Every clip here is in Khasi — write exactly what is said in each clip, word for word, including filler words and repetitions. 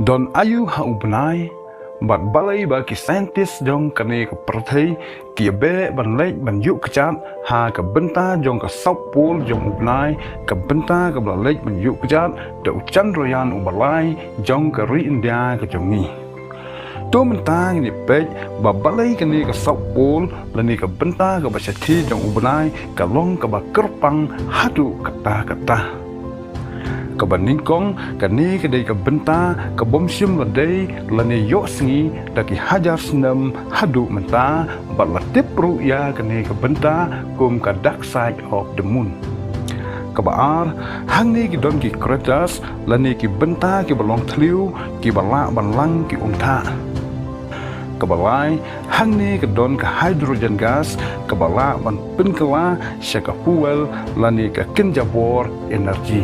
Don aïu ha u bnai, bad balei ba ki scientist jong kane ka pyrthei ki ïa beh ban leit ban ïuh kjat ha ka bynta jong ka South Pole jong u bnai, ka bynta kaba la leit ban ïuh kjat da u Chandrayaan uba lai jong ka ri India ka jong ngi. To mynta ngin ïa peit ba balei kane ka South Pole lane ka bynta kaba shathie jong u bnai ka long kaba kyrpang haduh katta katta. Kaba nyngkong, kane ka dei ka bynta ka bym shym la dei lane ïohsngi da ki hajar snem haduh mynta, bad la tip ruh ïa kane ka bynta kum ka dark side of the moon. Kaba ar, hangne ki don ki craters lane ki bynta kiba long thliew kiba lah ban lang ki umthah. Kaba lai, hangne ka don ka hydrogen gas kaba lah ban pynkylla sha ka fuel lane ka kynja bor energy.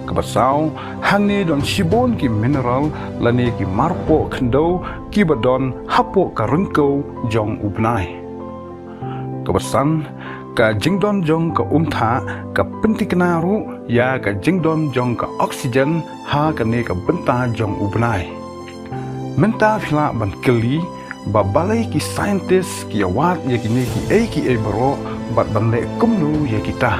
Kaba saw, hangne don shibun ki mineral lane ki marpoh khyndew kiba don hapoh ka ryngkew jong u bnai. Kaba san, ka jingdon jong ka umthah ka pynthikna ruh ïa ka jingdon jong ka oxygen ha kane ka bynta jong u bnai. Mynta phi lah ban kylli ba balei ki scientist ki ïa wad ïa kine kiei kiei baroh bad ban leh kumno ïa kita.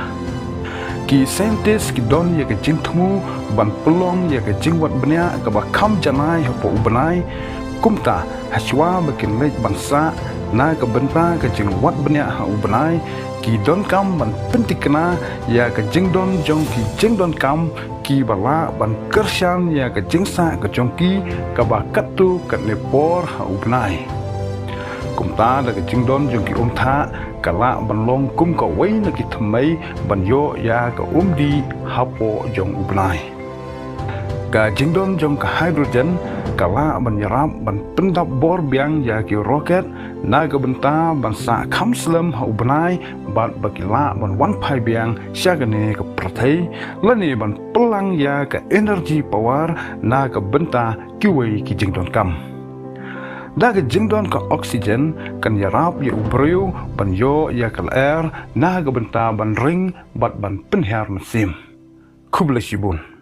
Ki scientist ki don ïa ka jingthmu ban pynlong ïa ka jingwad bniah kaba kham janai hapoh u bnai. Kumta, hashwa ba kin leit ban sah na ka bynta ka jingwad bniah ha u bnai, ki donkam ban pynthikna ïa ka jingdon jong ki jingdonkam kiba lah ban kyrshan ïa ka jingsah ka jong ki kaba katto katne por ha u bnai. Kumta da ka jingdon jong ki umthah ka lah ban long kum kawei na ki thymmei ban ïoh ïa ka umdih hapoh jong u bnai. Ka jingdon jong ka hydrogen ka lah ban ïarap ban pyndap bor biang ïa ki rocket na ka bynta ban sah kham slem ha u bnai bad ba ki lah ban wan phai biang sha kane ka pyrthei lane ban pynlang ïa ka energy power na ka bynta kiwei ki jingdonkam. Da ka jingdon ka oxygen kan ïarap ïa u briew ban ïoh ïa ka lyer na ka bynta ban ring bad ban pynhiar mynsiem. Khublei shibun.